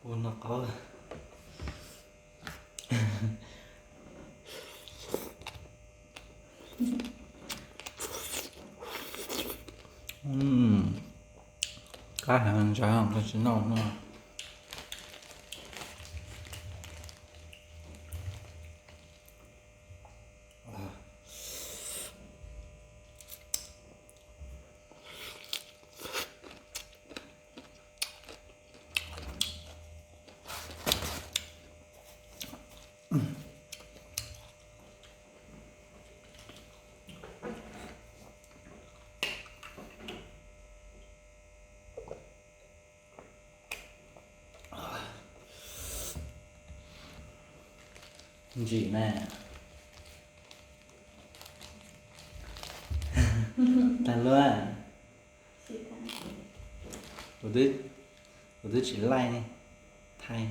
Ua no qaub. Qab heev ntsav, koj tsis noj no. Ntsim na. Tag luaj. Kuv twb tsis laij ne, thaij.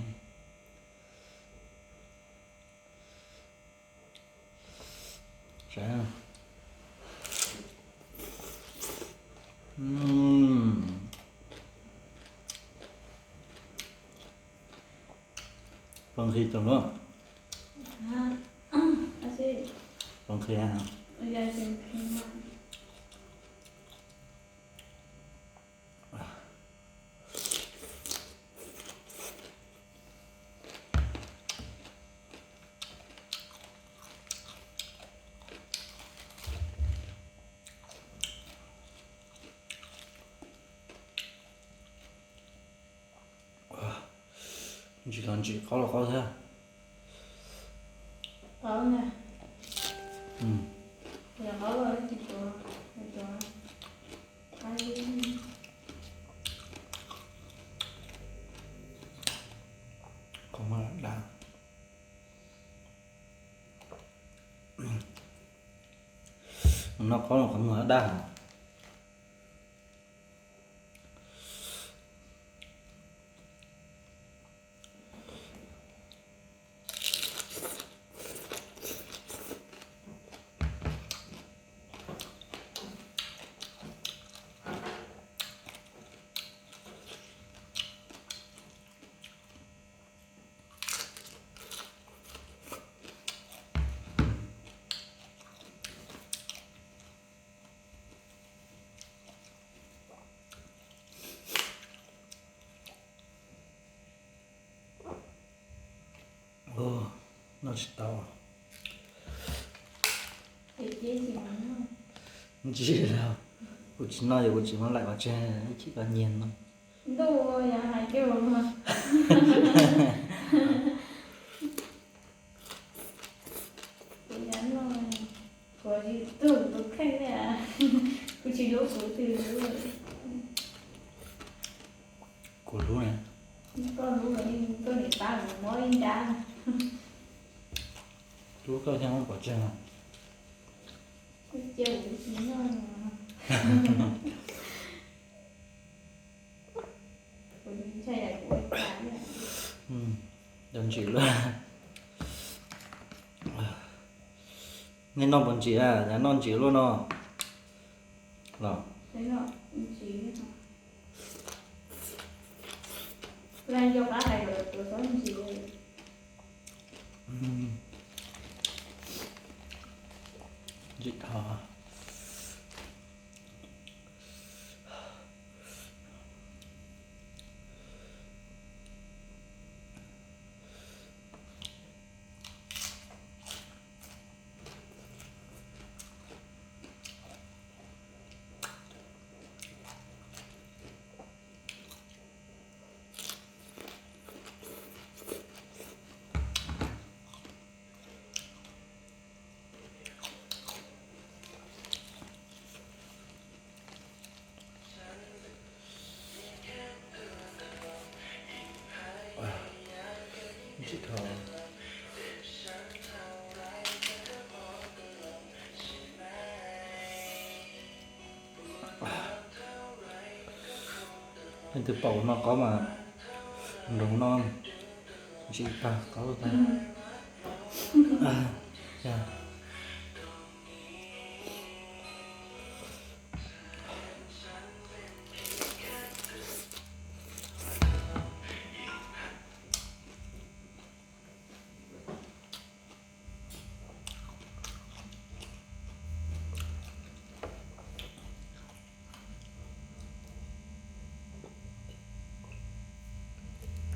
Pov nqhis tau luaj. Pov nqhis. Ntsim los ntsim, qaub los qaub thiab. Qhov muag dab. Noj qaub los qhov muag dab. Noj tsis tau. Ntsim los, kuv tsis noj, yog kuv tsis muab laim pov tseg ib chim koj nyiag no. Kuv hlub na. Hlub koj thiab muab pov tseg no. Cov ntsim luaj. Nej noj puas ntsim a? Yav noj ntsim luaj no los. Ntsim dhau. Leej twg pom kuv noj qaub mas nrog noj, ntsim tag qaub tag.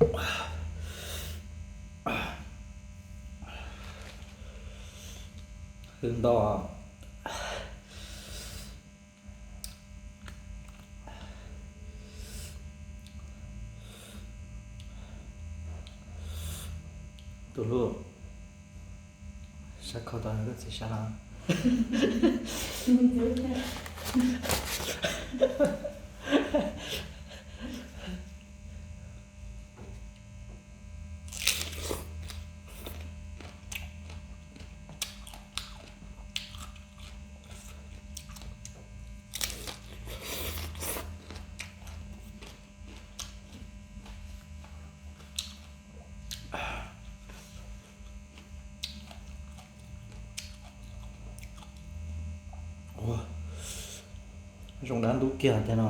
Hwj nto. Tus hlub, sab kho tau koj txiv sab laj. Ua, zoo dab ntub kiag tiag no.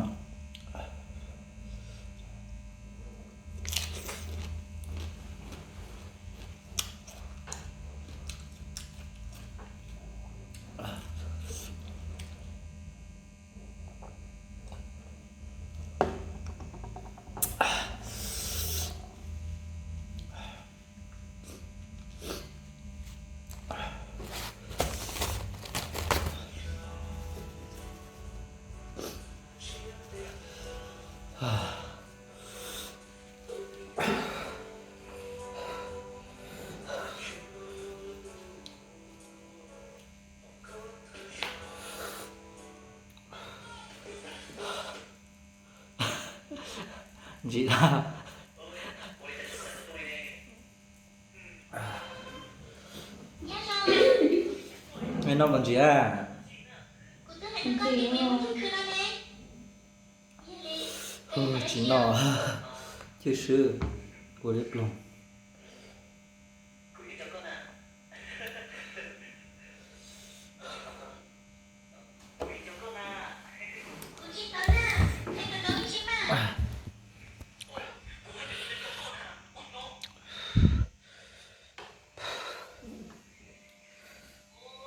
Ntsim lawm. Noj mas ntsim a. Tsis noj, chwj swb, ua liab ploog.